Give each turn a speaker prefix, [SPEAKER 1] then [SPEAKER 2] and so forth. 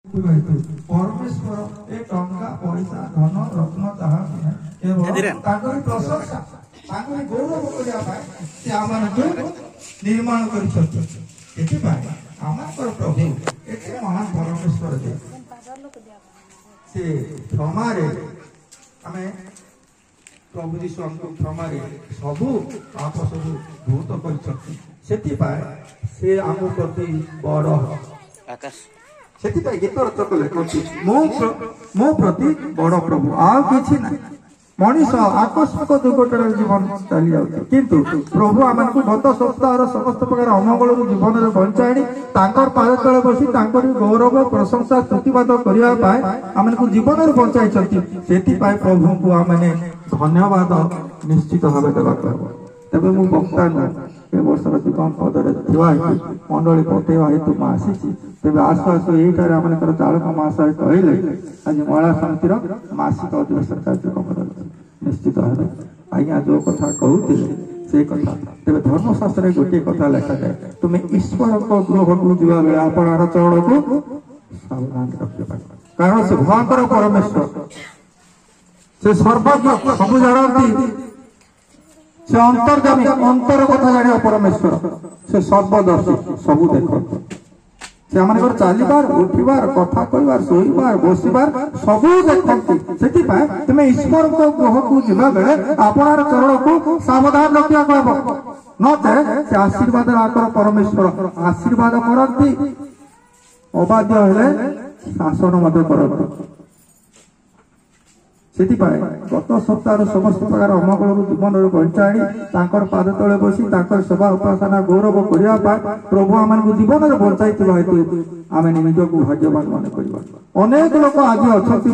[SPEAKER 1] ହେତୁ ପରମେଶ୍ୱର ଏ ଟଙ୍କା ପଇସା ଧନ ରତ୍ନ ଚାହାନ୍ତି ନାହିଁ, କେବଳ ତାଙ୍କରି ପ୍ରଶଂସା, ତାଙ୍କରି ଗୌରବ କରିବା ପାଇଁ ସେ ଆମମାନଙ୍କୁ ନିର୍ମାଣ କରିଛନ୍ତି। ସେଥିପାଇଁ ଆମଙ୍କର ପ୍ରଭୁ ଏତେ ମହାନ ପରମେଶ୍ୱର ଯେ ସେ କ୍ଷମାରେ ଆମେ ପ୍ରଭୁ ଯୀଶୁ ଆମକୁ କ୍ଷମାରେ ସବୁ ପାପ ସବୁ ଧୌତ କରିଛନ୍ତି। ସେଥିପାଇଁ ସେ ଆମ ପ୍ରତି ବଡ଼। ସେଥିପାଇଁ ଗୀତ ରଚକ ଲେଖନ୍ତି, ମୋ ପ୍ରତି ବଡ଼ ପ୍ରଭୁ ଆଉ କିଛି ନାହିଁ। ମଣିଷ ଆକସ୍ମିକ ଦୁର୍ଘଟଣାରେ ଜୀବନ ଚାଲି ଯାଉଛି, କିନ୍ତୁ ପ୍ରଭୁ ଆମମାନଙ୍କୁ ଗତ ସପ୍ତାହର ସମସ୍ତ ପ୍ରକାର ଅମଙ୍ଗଳରୁ ଜୀବନରେ ବଞ୍ଚାଇ ତାଙ୍କର ପାଦ ତଳେ ବସି ତାଙ୍କରି ଗୌରବ ପ୍ରଶଂସା ସ୍ତୁତିବାଦ କରିବା ପାଇଁ ଆମମାନଙ୍କୁ ଜୀବନରୁ ବଞ୍ଚାଇଛନ୍ତି। ସେଥିପାଇଁ ପ୍ରଭୁଙ୍କୁ ଆମେ ଧନ୍ୟବାଦ ନିଶ୍ଚିତ ଭାବେ ଦେବାକୁ ହେବ। ତେବେ ମୁଁ ବକ୍ତା ନୁହେଁ, ଏ ବର୍ଷର ଦିଗମ ପଦରେ ଥିବା ହେତୁ ମଣ୍ଡଳୀ ପଠେଇବା ହେତୁ ମୁଁ ଆସିଛି। ତେବେ ଆସୁ ଆସୁ ଏଇଠାରେ ଆମମାନଙ୍କର ଚାଳକ ମହାଶୟ କହିଲେ ଆଜି ମହିଳା ସମିତିର ମାସିକ ଅଧିବେଶନ କାର୍ଯ୍ୟକ୍ରମ ରହିଛି। ନିଶ୍ଚିତ ଭାବେ ଆଜ୍ଞା ଯୋଉ କଥା କହୁଥିଲେ ସେ କଥା। ତେବେ ଧର୍ମଶାସ୍ତ୍ରରେ ଗୋଟିଏ କଥା ଲେଖାଯାଏ, ତୁମେ ଈଶ୍ୱରଙ୍କ ଗୃହକୁ ଯିବା ବେଳେ ଆପଣଙ୍କର ଚରଣକୁ ସାବଧାନ ରଖିବା, କାରଣ ସେ ଭୟଙ୍କର ପରମେଶ୍ୱର, ସେ ସର୍ବଜ୍ଞ, ସବୁ ଜାଣନ୍ତି, ସେ ଅନ୍ତର୍ଯାମୀ, ଅନ୍ତର କଥା ଜାଣିବା ପରମେଶ୍ୱର, ସେ ସର୍ବଦର୍ଶୀ, ସବୁ ଦେଖନ୍ତି। ସେମାନଙ୍କର ଚାଲିବାର, ଉଠିବାର, କଥା କହିବାର, ଶୋଇବାର, ବସିବାର ସବୁ ଦେଖନ୍ତି। ସେଥିପାଇଁ ତୁମେ ଈଶ୍ୱରଙ୍କ ଗୃହକୁ ଯିବା ବେଳେ ଆପଣାର ଚରଣକୁ ସାବଧାନ ରଖିବାକୁ ହେବ, ନଚେ ସେ ଆଶୀର୍ବାଦର ଆକର ପରମେଶ୍ୱର ଆଶୀର୍ବାଦ କରନ୍ତି, ଅବାଧ୍ୟ ହେଲେ ଶାସନ ମଧ୍ୟ କରନ୍ତି। ସେଥିପାଇଁ ଗତ ସପ୍ତାହର ସମସ୍ତ ପ୍ରକାର ଅମଙ୍ଗଳରୁ ଜୀବନରୁ ବଞ୍ଚାଇ ତାଙ୍କର ପାଦ ତଳେ ବସି ତାଙ୍କର ସେବା ଉପାସନା ଗୌରବ କରିବା ପାଇଁ ପ୍ରଭୁ ଆମମାନଙ୍କୁ ଜୀବନରେ ବଞ୍ଚାଇଥିବା ହେତୁ ଆମେ ନିଜକୁ ଭାଗ୍ୟବାନ ମନେ କରିବା। ଅନେକ ଲୋକ ଆଜି ଅଛନ୍ତି